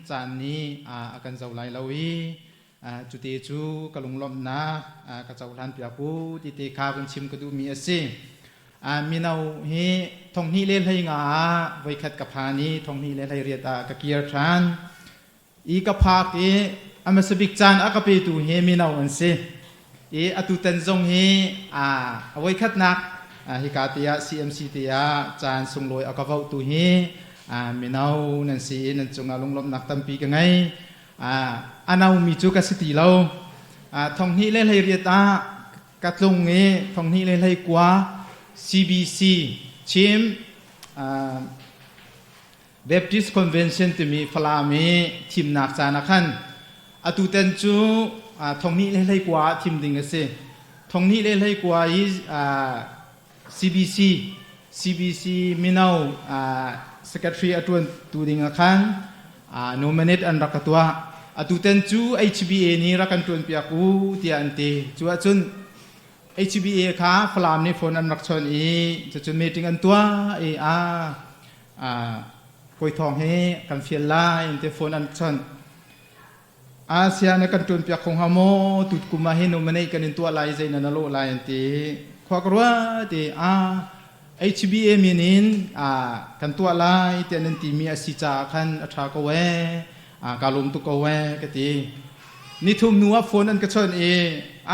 caan nih a kan zo lai lo i cute cu ka lunglawmhnak ka cohlan piak u ti te kha vun chim ka duhmi a si. Mino hi thonghnih le hleinga ah voikhat ka phan i thonghnih le hleiriat ah ka kir ṭhan. I ka phak i a hmasa bik caan a ka petu hi mino an si. I atutan zong hi a voikhatnak hika te ah CMC te ah caan sunglawi a ka vohtu hi mino nan si i nan cungah lunglawmhnak tampi ka ngei. A nomi cu ka si ti lo. Thonghnih le hleiriat ah ka tlung i thonghnih le hleikua CBC Chin Baptist Convention timi Falam i thimnak caan ah khan atutan cu thonghnih le hleikua ah thim ding a si. Thonghnih le hleikua i CBC CBC mino secretary a ṭuantu ding ah khan nominate an rak ka tuah. Atutan cu HBA nih rak kan ṭuanpiak u tiah an ti. Cu ahcun HBA kha Falam nih phone an rak chawnh i cucun meeting an tuah i a kawi thawng hi kan fial lai an ti phone an chawnh. Asia na kan ṭuan piak kho hnga maw? Tut kum ah hin um nei kan in tuah lai zei na na lawh lai an ti. Khua ka ruah ti a HBA min in kan tuah lai tiah nan timi a si caah khan a ṭha ko ee. Ka lawm tuk ko ee ka ti. Nithum hnu ah phone an ka chawnh i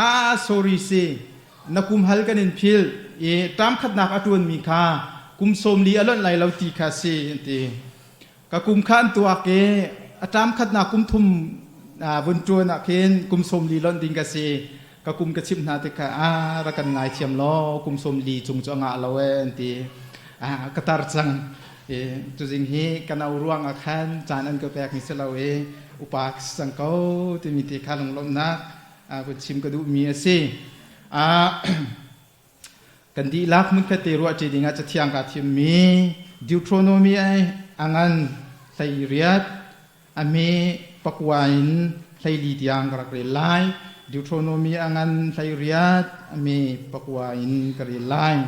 a sorry si na kum hal kan in phil i term khatnak a ṭuanmi kha kum 40 a lonh lai lo ti kha si an ti. Ka kum kha an tuak i a ṭam khatnak kum thum vun ṭuan ah khin kum 40 lonh ding ka si. Ka kum ka chimh hna tikah a rak kan ngaithiam law kum 40 cung cu a ngah lo ee an ti. Ka tar cang. I tuzing hi ka no ruang ah khan caan an ka pek ni si lo i upa ka si cang ko timi te kha lunglawmhnak vun chim ka duhmi a si. Kan dihlak hmunkhat te ruahṭi dingah Cathiang kaa thimmi Deuteronomy a ngan 18 a hme pakua in 14 tiang ka rak rel lai. Deuteronomy a ngan 18 a hme pakua in ka rel lai.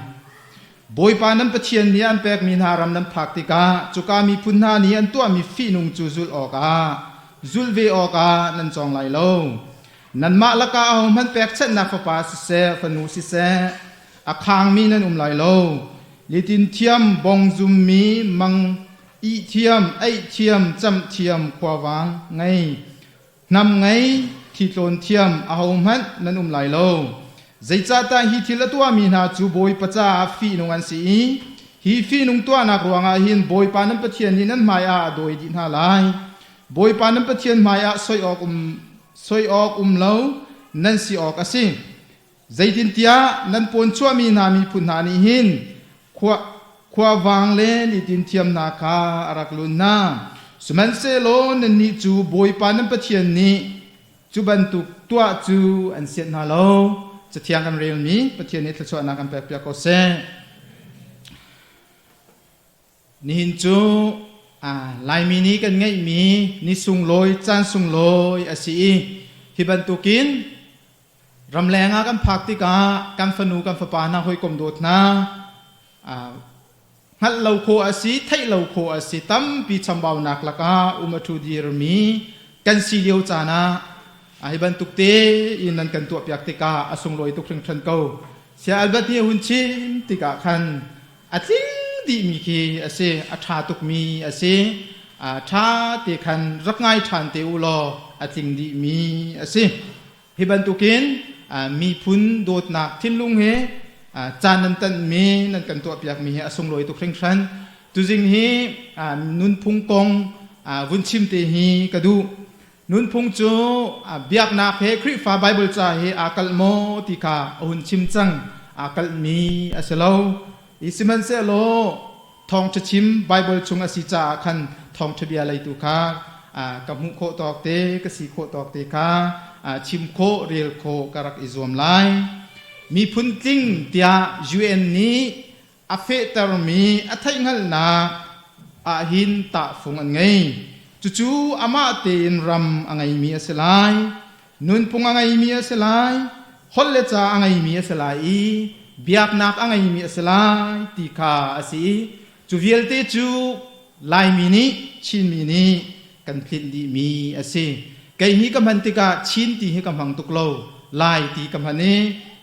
Bawipa nan Pathian nih an pekmi hna ram nan phak tikah cuka miphun hna nih an tuahmi fihnung cu zulh awkah zulh ve awkah nan cawng lai lo. Nanmah lakah ahohmanh pekchanhnak fapa siseh, fanu siseh, a khangmi nan um lai lo. Litin thiam, bong zummi, mang ih thiam, eih thiam, camh thiam, khuavang ngei, hnam ngei, thitlawn thiam, ahohmanh nan um lai lo. Zeicahtiah hi thil a tuahmi hna cu Bawipa caah fihnung an si i hi fihnung tuahnak ruangah hin Bawipa nan Pathian nih nan hmaiah a dawi dih hna lai. Bawipa nan Pathian hmaiah soi awk um soi awk um lo nan si awk a si. Zeitintiah nan pawn chuahmi hna miphun hna nih hin khua khuavang le nitin thiamnak kha a rak lun hna. Sihmanhsehlaw nannih cu Bawipa nan Pathian nih cu bantuk tuah cu an sianh hna lo. Cathiang kan relmi Pathian nih thluachuahnak kan pekpiak ko seh. Nihin cu Laimi nih kan ngeihmi ni sunglawi, caan sunglawi a si i hi bantukin ramleng ah kan phak tikah kan fanu kan fapa hna hawikom dawt hna hngalh lo khawh a si, theih lo khawh a si, tampi chambaunak lakah um a ṭhu dirmi kan si lio caan ah hi bantuk te in nan kan tuahpiak tikah a sunglawi tuk hringhran ko. Saya Albert nih a hun chim tikah khan a tling dihmi khi a si a ṭha tukmi a si a ṭha te khan rak ngai ṭhan te u law a tling dihmi a si hi bantukin miphun dawtnak thinlung he caan nan tanhmi nan kan tuahpiakmi hi a sunglawi tuk hringhran tuzing hi nunphung kong vun chim te hi ka duh nunphung cu biaknak he Khrihfa Bible ca he aa kalh maw ti kha a hun chim cang aa kalhmi a si lo i sihmanhsehlaw thawngṭha chim Bible chung a si caah khan thawngṭha bia leitu kha ka hmuh khawh tawk te ka si khawh tawk te kha chim khawh rel khawh ka rak i zuam lai miphun tling tiah UN nih a fehtermi a theihhngalhnak ahhin tahfung an ngei. Cucu amah tein ram a ngeimi a si lai, nunphung a ngeimi a si lai, holh le ca a ngeimi a si lai i biaknak a ngeimi a si lai ti kha a si i cu vialte cu Laimi nih Chinmi nih kan tlinh dihmi a si. Kei hi ka hman tikah Chin ti hi ka hmang tuk lo. Lai ti ka hman i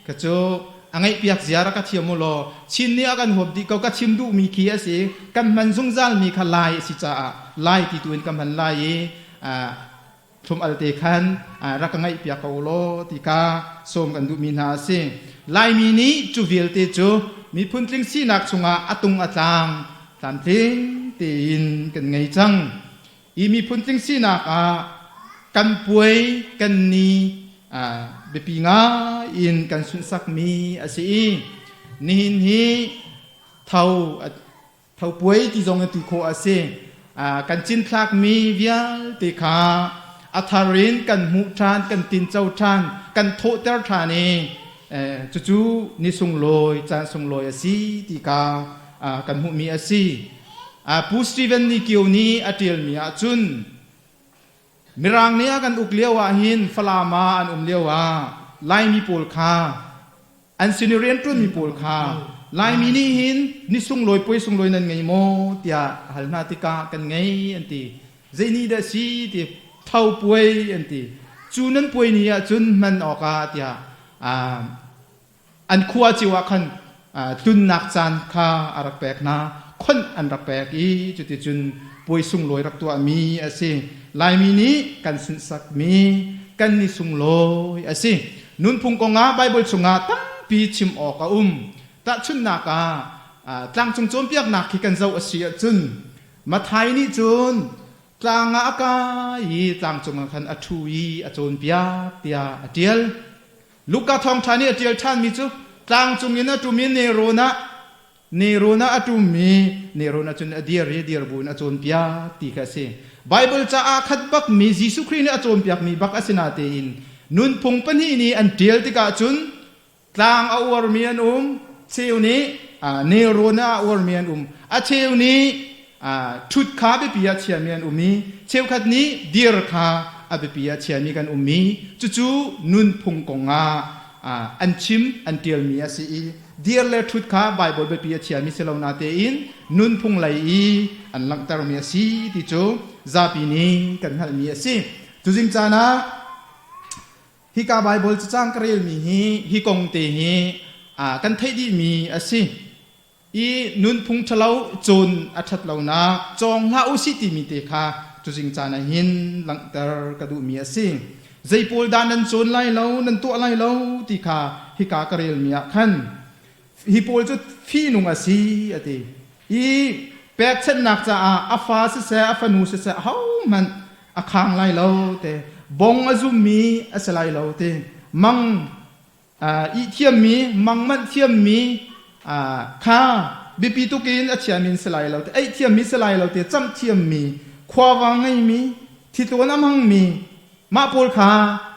ka cu a ngaihpiak ziar a ka thiam u law Chin nih a kan huap dih ko ka chim duhmi khi a si. Kan hman zungzalmi kha Lai a si caah Lai ti tu in ka hman lai i thlum al te khan rak ka ngaihpiak ko law ti ka sawm kan duhmi hna a si. Laimi nih cu vialte cu miphun tling sinak chungah a tung a tlang tlamtling tein kan ngei cang. Hi miphun tling sinak ah kan puai kan ni biapi ngai in kan sunhsakmi a si i nihin hi tho Tho puai ti zong in ti khawh a si. Kan cinthlakmi vialte kha a thar in kan hmuh ṭhan, kan tinco ṭhan, kan thawhter ṭhan i cucu ni sunglawi, caan sunglawi a si ti kha kan hmuhmi a si. Pu Stephen Ni Kio nih a ṭialmi ahcun Mirang nih a kan uk lio ahhin Falam ah an um lio ah Laimi pawl kha An sin i rianṭuanmi pawl kha Laimi nih hin ni sunglawi puai sunglawi nan ngei maw tiah a hal hna tikah kan ngei an ti. Zei ni dah si ti tho puai an ti. Cu nan puai ni ah cun hman awkah tiah an khua cio ah khan tlunnak caan kha a rak pek hna. Khonh an rak pek i cuticun puai sunglawi rak tuahmi a si. Laimi nih kan sunhsakmi kan ni sunglawi a si. Nunphung kongah Baibal chungah tampi chim awk a um. Tahchunhnak ah, tlangcung cawnpiaknak khi kan zoh a si ahcun Matthai nih cun tlang ah a kai i tlangcung ah khan a ṭhu i a cawnpiak tiah a ṭial. Luka thawngṭha nih a ṭial ṭhanmi cu tlangcung in a ṭum i nelrawn ah Nelrawn ah a ṭummi nelrawn ah cun a dir i dir bu in a cawnpiak ti kha a si. Baibal caah khat bakmi Jesuh Khrih nih a cawnpiakmi bak a si natein nunphung pahnih nih an ṭial tikah cun tlang a uarmi an um, cheu nih nelrawn ah a uarmi an um, a cheu nih ṭhut kha biapi ah chiami an um i cheukhat nih dir kha a biapi ah chiami kan um i cucu nunphung kongah an chim an ṭialmi a si i dir le ṭhut kha Baibal biapi a chiami si lo natein nunphung lei i an langhtermi a si ti cu zapi nih kan hngalhmi a si. Tuzing caan ah hika Baibal cacang ka relmi hi hi kong te hi kan theih dihmi a si. I nunphung ṭhalo cawn a ṭhat lonak cawng hlah u sih timi te kha tuzing caan ah hin langhter ka duhmi a si. Zei pawl dah nan cawn lai lo, nan tuah lai lo ti kha hika ka relmi ah khan hi pawl cu fihnung a si a ti. I pekchanhnak caah a fa siseh, a fanu siseh, ahohmanh a khang lai lo te. Bong a zummi a si lai lo te. Mang ih thiammi, mang manh thiammi kha biapi tuk in a thiami an si lai lo te, eih thiammi si lai lo te, camh thiammi, khuavang ngeimi, thitlawn a hmangmi, mah pawl kha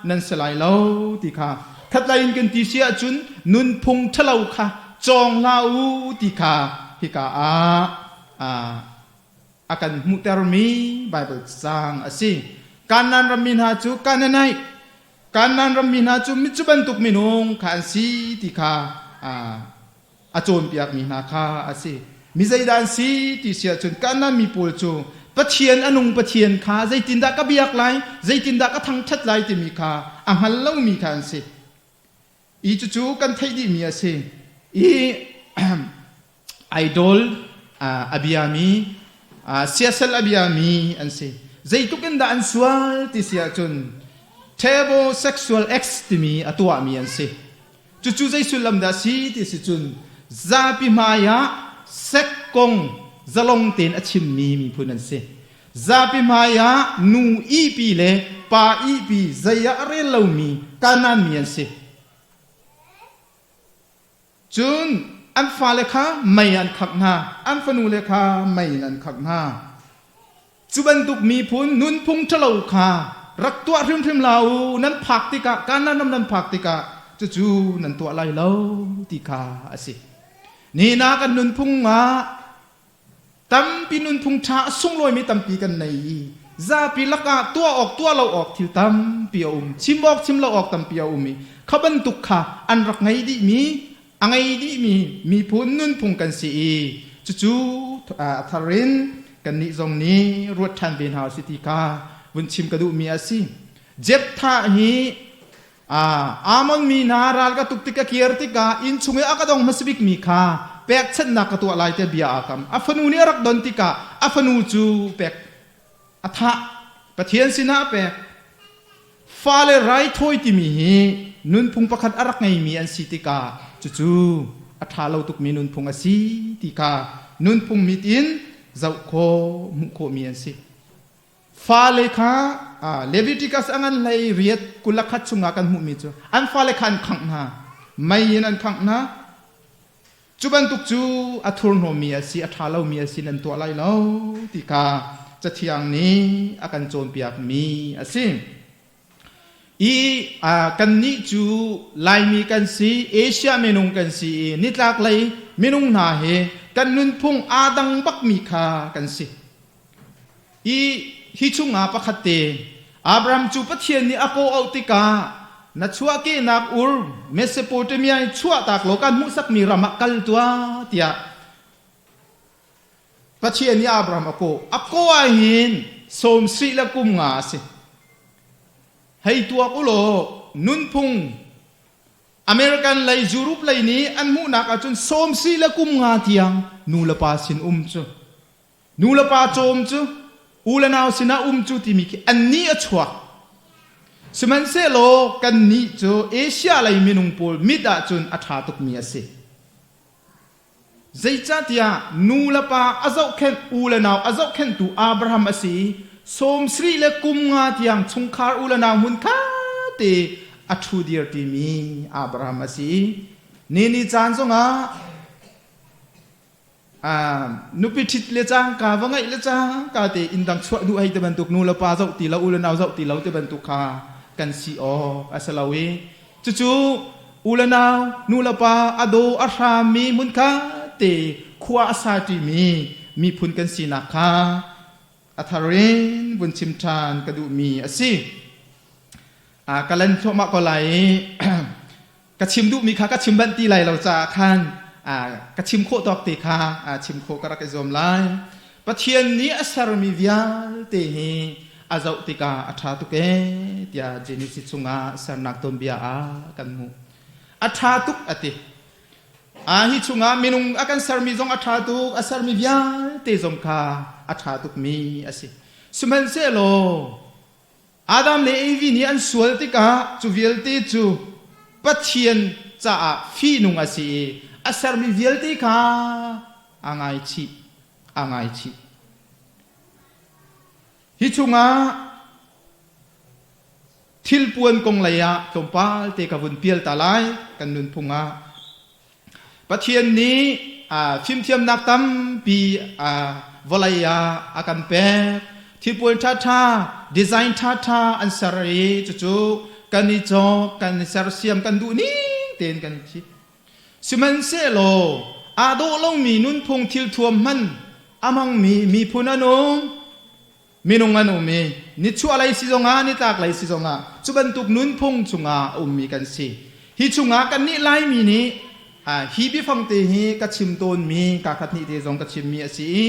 nan si lai lo ti kha khatlei in kan ti si ahcun nunphung ṭhalo kha cawng hlah u ti kha hika ah a kan hmuhtermi Baibal caang a si. Kanaan rammi hna cu Canaanite Kanaan rammi hna cu cu bantuk minung kha an si ti kha a cawnpiakmi hna kha a si. Mi zeidah an si ti si ahcun Kanaan mi pawl cu Pathian a nung Pathian kha zeitindah ka biak lai, zeitindah ka thangṭhat lai timi kha a hngal lomi kha an si. I cucu kan theih dihmi a si. I idol a biami, siasal a biami an si. Zeitluk in dah an sual ti si ahcun sexual acts timi a tuahmi an si. Cucu zei sullam dah si ti si cun zapi hmai ah sek kong zalong tein a chimmi miphun an si. Zapi hmai ah nu ihpi le pa ihpi zei ah a rel lomi Kanaan mi an si. Cun an fale kha mei an khangh hna, an fanule kha mei in an khangh hna. Cu bantuk miphun nunphung ṭhalo kha rak tuah hrimhrim hlah u, nan phak tikah, Kanaan ram nan phak tikah cucu nan tuah lai lo ti kha a si. Nihin ah kan nunphung ah tampi nunphung ṭha a sunglawimi tampi kan nei i zapi lakah tuah awk tuah lo awk thil tampi a um, chim awk chim lo awk tampi a um i kha bantuk kha an rak ngei dihmi a ngei dihmi miphun nunphung kan si i cucu a thar in Kannih zong nih ruat ṭhan ve hna usih ti kha vun chim ka duhmi a si. Jephthah hi Ammon mi hna ral ka tuk tik ka kir tikah inn chung i a ka dong hmasa bikmi kha pekchanhnak ka tuah lai tiah bia aa kam. A fanu nih a rak don tikah a fanu cu pek a thah. Pathian sinah a pek. Fale raithawi timi hi nunphung pakhat a rak ngeimi an si tikah cucu a ṭha lo tukmi nunphung a si ti kha nunphung mit in zoh khawh hmuh khawhmi an si. Fale kha Leviticus a ngan hlei riat 21 chungah kan hmuhmi cu an fale kha an khangh hna, mei in an khangh hna. Cu bantuk cu a thurhnawmmi a si, a ṭha lomi a si nan tuah lai lo ti kha Cathiang nih a kan cawnpiakmi a si. I kannih cu Laimi kan si, Asia minung kan si i nitlaklei minung hna he kan nunphung aa dang bakmi kha kan si. I hi chungah pakhat te Abraham cu Pathian nih a kawh auh tikah na chuahkehnak Ur Mesopotamia in chuahtak law kan hmuhsakmi ram ah kal tuah tiah Pathian nih Abraham a kawh. A kawh ah hin sawmsarih le kum nga a si. Hei tuak u law nunphung American lei Europe lei nih an hmuhnak ahcun sawmsarih le kum nga tiang nu le pa sin um cu Nu le pa cawm cu u le nau sinah um cu timi khi annih a chuak. Sihmanhsehlaw kannih cu Asia lei minung pawl mit ahcun a ṭha tukmi a si. Zeicahtiah nu le pa a zohkhenh u le nau a zohkhenhtu Abraham a si i sawmsarih le kum nga tiang chungkhar u le nau hmun kha te a ṭhu dir timi Abraham a si i ni ni caan zongah Nupi ṭhit le cangka va ngeih le cangka te inn dang chuah duh hei ti bantuk nu le pa zoh ti lo u le nau zoh ti lo ti bantuk kha kan si awk a si lo i cucu u le nau nu le pa a daw a hrammi hmunkhat te khua a sa ṭimi miphun kan sinak kha a thar in vun chim ṭhan ka duhmi a si. Ka lan thluahmah ko lai i ka chim duhmi kha ka chim banh ti lai lo caah khan ka chim khawh tawk te kha chim khawh ka rak i zuam lai. Pathian nih a sermi vialte hi a zoh tikah a ṭha tuk ee tiah Genesis chungah sernak tuanbia ah kan hmuh. A ṭha tuk a ti. Hi chungah minung a kan sermi zong a ṭha tuk, a sermi vialte zong kha a ṭha tukmi a si. Sihmanhsehlaw Adam le Evi nih an sual tikah cu vialte cu Pathian caah fihnung a si i a sermi vialte kha aa ngaichih, aa ngaichih. Hi chungah thilpuan kong lei ah tlawmpal te ka vun pial ta lai kan nunphung ah. Pathian nih fimthiamnak tampi vawlei ah a kan pek. Thilpuan ṭhaṭha, design ṭhaṭha an ser i cucu kan i cawk, kan i sersiam, kan duh ning tein kan i thit. Sihmanhsehlaw aa dawh lomi nunphung thilthuam hman a hmangmi miphun an um. Minung an um i nichuahlei si zongah nitlaklei si zongah cu bantuk nunphung chungah a ummi kan si. Hi chungah kannih Laimi nih hi biafang te hi ka chim tawnmi ka khat hnih te zong ka chimmi a si i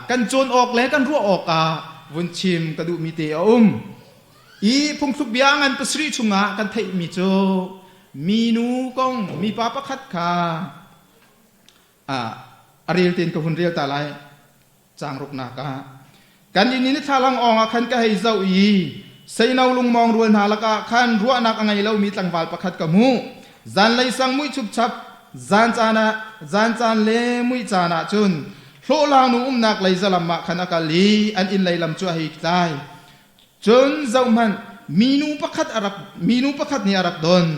kan cawn awk le kan ruah awk ah vun chim ka duhmi te a um. I phungthluk bia ngan pasarih chungah kan theihmi cu minu kong mipa pakhat kha a rel tein ka hun rel ta lai. Caang ruknak ah kan inn in thlalang awng ah khan ka hei zoh i seino lungmawng rual hna lakah khan ruahnak a ngei lomi tlangval pakhat ka hmuh. Zanlei sang muih chupchap zan caan ah zan caan le muih caan ah cun hlawhhlangnu umnak lei zalam ah khan a kal i an inn lei lam cu a hei tlai. Cun zohhmanh, minu pakhat a rak minu pakhat nih a rak don.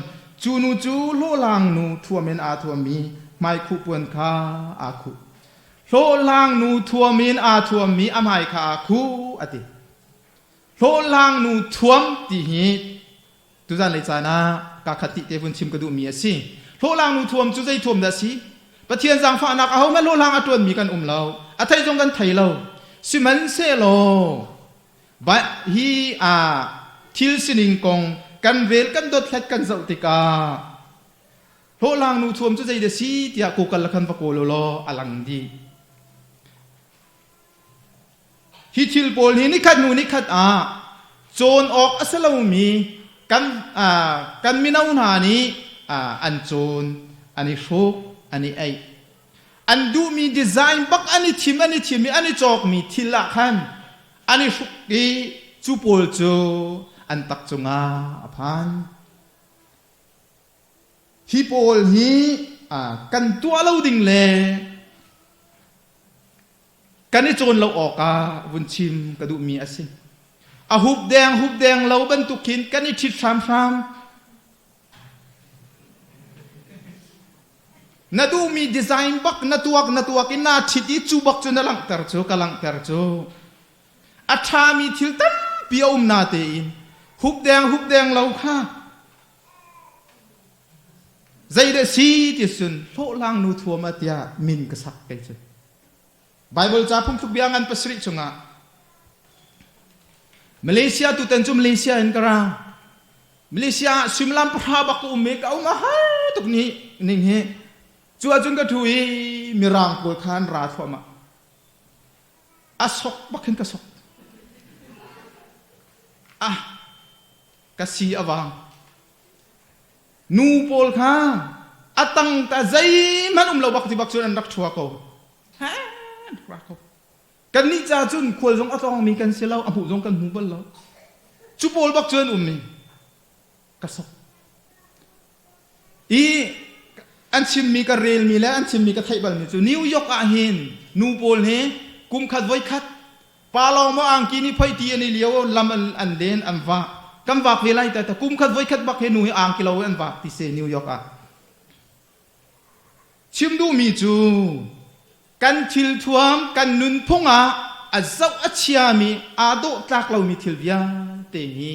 Cu nu cu hlawhhlangnu thuam in aa thuam i hmaikhuh puan kha aa khuh. Hlawhhlangnu thuam in aa thuammi a hmai kha aa khuh a ti. Hlawhhlangnu thuam ti hi tuzan lei caan ah ka khat ti te vun chim ka duhmi a si. Hlawhhlangnu thuam cu zei thuam dah a si? Pathian zaangfahnak ahohmanh hlawhhlang a ṭuanmi kan um lo. A thei zong kan thei lo. Sihmanhsehlaw hi thil sining kong kan rel kan dothlat kan zoh tikah Hlawhhlang nu thuam cu zei dah si tiah Google khan va kawl u law a lang dih. Hi thil pawl hi nikhat hnu nikhat ah cawn awk a si lomi kan kan mino hna nih an cawn, an i hruk, an i eih. An duhmi design bak an i thim, an i thim i an i cawkmi thil ah khan an i hruk i cu pawl cu an tak cungah a phan. Hi pawl hi kan tuah lo ding le kan i cawn lo awkah vun chim ka duhmi a si. A hup deng hup deng lo bantuk khin kan i ṭhit hramhram. Na duhmi design bak na tuak na tuak in naa ṭhit i cu bak cu na langhter cu ka langhter cu. A ṭhami thil tampi a um na tein hup deng hup deng lo kha Zeidah si ti cun hlawhhlang nu thuam ah tiah min ka sak kei cu. Bible ca phungthluk bia ngan pasarih chungah Malaysia tutan cu Malaysia in ka ra. Malaysia ah suimilam pahra bak ka um i ka um a har tuk ni ning hi. Cu ahcun ka ṭhu i mirang pawl kha an ra thluahmah. A sok bak hin ka sok. Ah, ka si a vang. Nu pawl kha a tang ta zeihmanh um lo bak ti bak cun an rak ṭhua ko. Ha, an rak ra ko. Kannih ca cun khual zong a tlawngmi kan si lo, a hmuh zong kan hmu bal lo. Cu pawl bak cu an ummi. Ka sok. I an chimmi ka relmi le an chimmi ka theih balmi cu New York ah hin nu pawl hi kum khat voi khat Pa lawng maw angki nih phoi ti an i lio lam an len an vah. Kan vak ve lai ta ta kum khat voi khat bak he nu hi angki lo an vak ti se New York ah. Chim duhmi cu kan thil thuam kan nunphung ah a zoh a chiami aa dawh tlak lomi thil vialte hi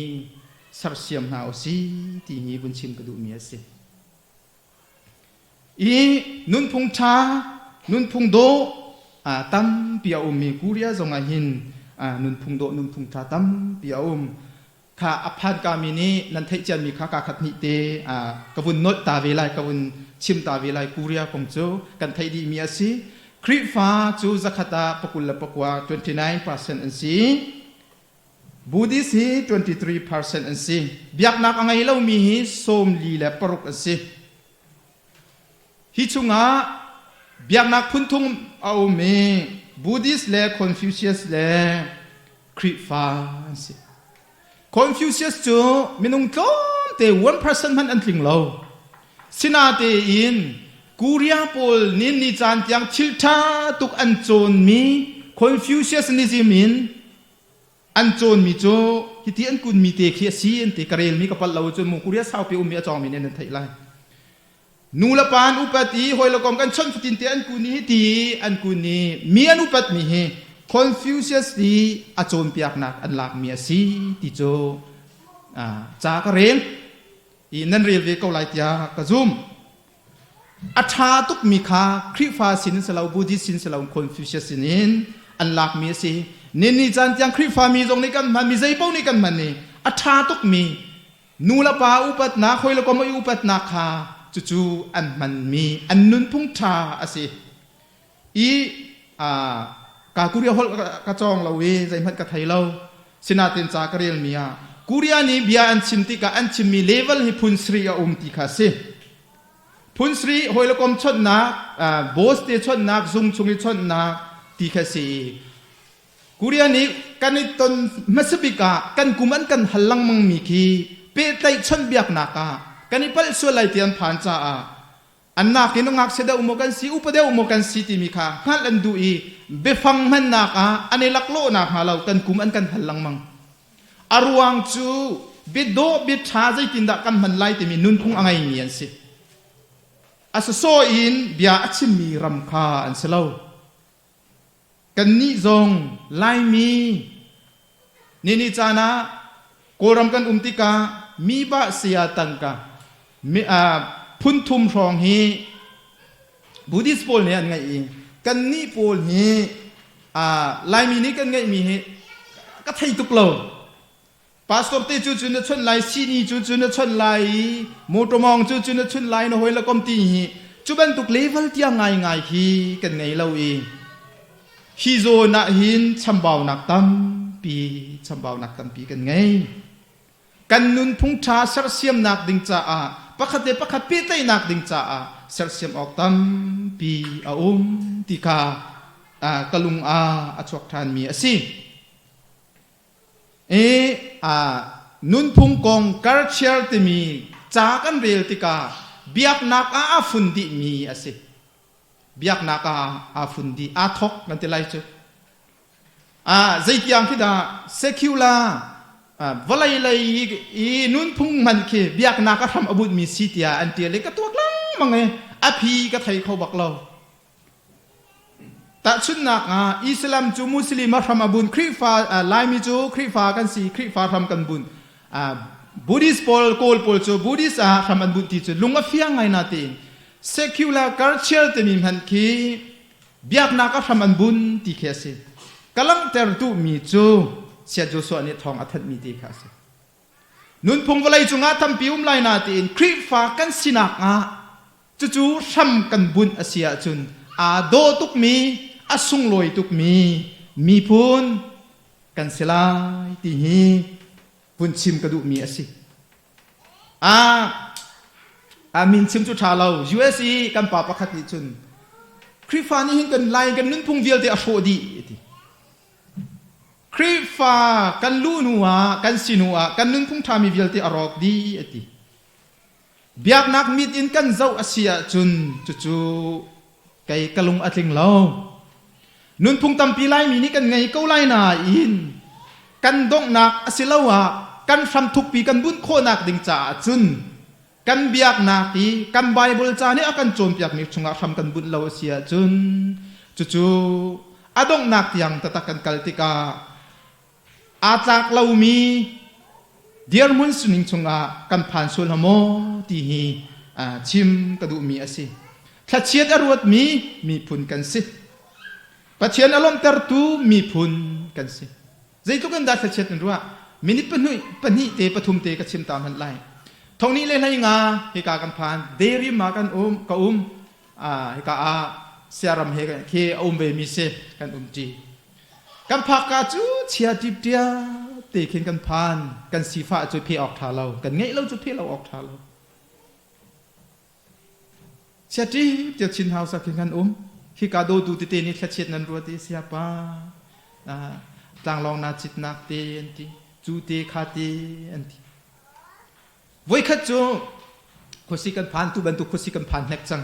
sersiam hna usih ti hi vun chim ka duhmi a si. I nunphung ṭha, nunphung dawh tampi a um i Korea zong ah hin nunphung dawh, nunphung ṭha tampi a um. Kha a phankami nih nan theih ciami kha kaa khat hnih te ka vun nolh ta ve lai, ka vun chim ta ve lai. Korea kong cu kan theih dihmi a si. Khrihfa cu zakhat ah 29, 29% an si. Buddhist hi 23% an si. Biaknak a ngei lomi hi 46 an si. Hi chungah biaknak phunthum a um i Buddhist le Confucius le Khrihfa an si. Confucius cu minung tlawmte 1% hmanh an tling lo. Sinatein Korea pawl nih ni caan tiang thil ṭha tuk an cawnmi Confucianism in an cawnmi cu hiti an kunmi te khi a si an ti. Ka relmi ka palh lo cun mu Korea saupi ummi a cawngmi nih nan theih lai. Nu le pa an upat i hawi le kom kan chawnh fatin te an kun i hiti an kun i mi an upatmi hi Confucius i a cawnpiaknak an lakmi a si ti cu ca ka rel i nan rel ve ko lai tiah ka zum. A ṭha tukmi kha Khrihfa sin in si lo, Buddhist sin si lo, Confucius sin in an lakmi a si. Ninni caan tiang Khrihfa mi zong nih kan hman, mi zei paoh nih kan hman i a ṭha tukmi nu le pa upatnak, hawi le kom i upatnak kha cucu an hmanmi an nunphung ṭha a si. I ka Korea holh ka cawng lo i zeihmanh ka thei lo. Sinain ca ka relmi ah Korea nih bia an chim tikah an chimmi level hi phun sarih a um ti kha a si. Phun sarih hawi le kom chawnhnak, boss te chawnhnak, zung chung i chawnhnak ti kha a si i Korea nih kan i ton hmasabik ah kan kum an kan hal lengmangmi khi pehtlaih chawnhbiaknak ah kan i palh sual lai ti an phan caah An nakin ngakchia deuh maw kan si, upa deuh maw kan si timi kha hngalh an duh i biafang hmannak ah an i laklawhnak hnga lo kan kum an kan hal lengmang. A ruang cu biadawh biaṭha zeitindah kan hman lai timi nunphung a ngeimi an si. A sawsawh in bia a chimmi ram kha an si lo. Kannih zong Laimi nini caan ah Kawlram kan um tikah mi bah saya tangka phun thum hrawng hi Buddhist pawl nih an ngeih i kannih pawl hi Laimi nih kan ngeihmi hi ka thei tuk lo. Pastor te cu cu na chawnh lai, sihni cu cu na chawnh lai i motor mawng cu cu na chunh lai na hawi le kom ti hi cu bantuk level tiang ngaingai hi kan ngei lo i. Hi zawn ah hin chambaunak tampi chambaunak tampi kan ngei. Kan nunphung ṭha sersiamnak ding caah pakhat le pakhat pehtlaihnak ding caah sersiam awk tampi a um ti kha ka lung ah a chuak ṭhanmi a si. I nunphung kong culture timi ca kan rel tikah biaknak ah aa fun dihmi a si. Biaknak ah aa fun dih, aa thawk kan ti lai cu. Zeitiang khi dah secular vawlei lei i nunphung hmanh khi biaknak a hram a bunhmi si tiah an ṭial i ka tuak lengmang i a phi ka thei kho bak lo. Tahchunhnak ah Islam cu Muslim a hram a bunh, Khrihfa Laimi cu Khrihfa kan si, Khrihfa hram kan bunh. Buddhist pawl Kawl pawl cu Buddhist ah hram an bunh ti cu lung a fiang ngai natein secular culture timi hmanh khi biaknak a hram an bun ti khi a si. Ka langhter duhmi cu Saya Joshua nih thawng a thanhmi ti kha a si. Nunphung vawlei cungah tampi um lai na tiin Khrihfa kan sinak ah cucu hram kan bunh a si ahcun aa dawh tukmi, a sunglawi tukmi miphun kan si lai ti hi vun chim ka duhmi a si. A min chim cu ṭha lo. US i kan pa pakhat nih cun Khrihfa nih hin kan lai kan nunphung vialte a hrawh dih a ti. Khrihfa kan luh hnu ah kan si hnu ah kan nunphung ṭhami vialte a rawk dih a ti. Biaknak mit in kan zoh a si ahcun cucu kei ka lung a tling lo. Nunphung tampi Laimi nih kan ngei ko lai nain kan donghnak asiloah kan hramthukpi kan bunh khawhnak ding caah cun kan biaknak i kan Bible ca nih a kan cawnpiakmi chungah hram kan bunh lo a si ahcun cucu a donghnak tiang taktak kan kal tikah aa tlak lomi dirhmun sining chungah kan phan sual hnga maw ti hi chim ka duhmi a si. Thlachiat a ruatmi miphun kan si. Pathian a lawmhtertu miphun kan si. Zeitluk in dah thlachiat in ruah? Minute pahnih, pahnih te pathum te ka chim ta hmanh lai. Thongni le hlei nga hika kan phan. Derim ah kan um, ka um. Hika ah siaram he khi a um ve mi si kan um ṭi. Kan phakka cu chia ṭipṭia te khin kan phan. Kan sifah cu phe awk ṭha lo. Kan ngeih lo cu phe lo awk ṭha lo. Chia ṭipṭia Chin House ah khin kan um. Hika dawtu tete nih thlachiat nan ruat i siapa tlanglawng naa citnak te an ti. Cu te kha te an ti. Voikhat cu khuasi kan phan tu bantuk khuasi kan phan hnek cang.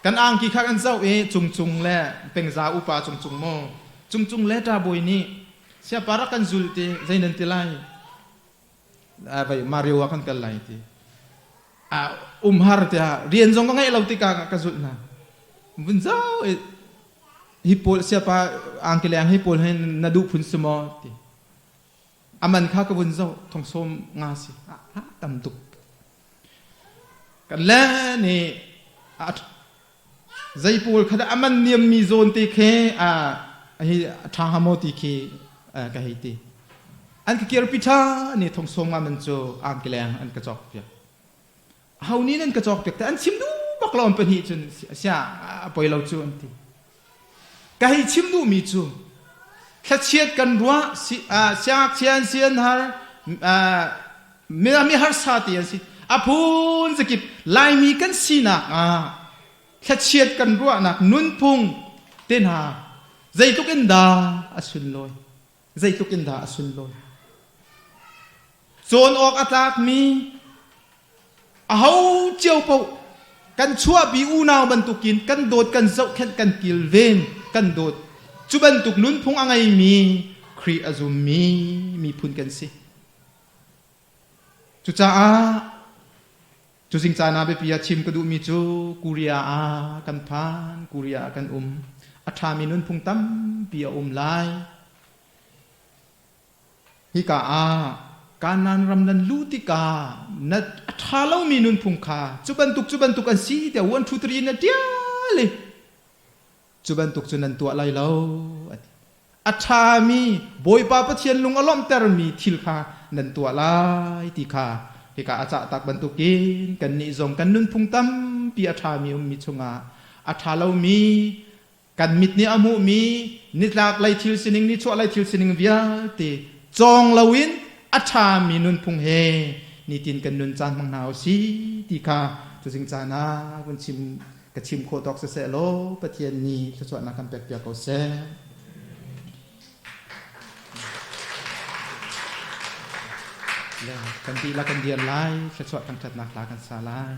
Kan angki kha kan zoh i cungcung le pengza upa cungcung maw cungcung le ṭabawi nih siapa rak kan zul ti zei nan ti lai vai Mario ah kan kal lai ti umhar tiah rian zong ka ngeih lo tikah ka zulh hna vun zau i hi pawl siapa angki leng hi pawl hi na duh phun si maw ti A man kha ka vun zoh thong sawm nga si a tam tuk. Kan le nih zei pawl kha dah a man niam mi zawn te khi a hi a ṭha hnga maw ti khi ka hei ti. An ka kirpi ṭha ni thong sawm nga man cu angkeleng an ka cawk piak. Ho nih nan ka cawk piak te an chim duh bak lo an pahnih cun sia a poi lo cu an ti. Ka hei chim duhmi cu thlachiat kan ruah siangngakchia an si an har mi harsa ti an si a phun zakip Laimi kan sinak ah thlachiat kan ruahnak nunphung te hna zeitluk in dah a sunlawi zeitluk in dah a sunlawi cawn awk a tlakmi aho cio paoh kan chuahpi unau bantukin kan dawt kan zohkhenh kan kilven kan dawt cu bantuk nunphung a ngeimi Khrih a zummi miphun kan si cucaah cu zing caan ah biapi ah chim ka duhmi cu Korea ah kan phan Korea ah kan um a ṭhami nunphung tampi a um lai Hika ah Kanaan ram nan luh tikah na a ṭha lomi nunphung kha cu bantuk cu bantuk an si tiah 1 2 3 na ṭial i cu bantuk cu nan tuah lai lo a ti. A ṭhami Bawipa Pathian lung a lawmhtermi thil kha nan tuah lai ti kha hika a cahtak bantukin kannih zong kan nunphung tampi a ṭhami ummi chungah a ṭha lomi. Kan mit nih a hmuhmi nitlak lei thil sining, nichuah lei thil sining vialte cawng loin a ṭhami nunphung he nitin kan nun caan hmang hna u si ti kha tuzing caan ah vun chim ka chim khawh tawk siseh law Pathian nih thluachuahnak kan pekpiak ko seh. Kan dihlak kan dir lai, thluachuah thangṭhatnak hla kan sa lai.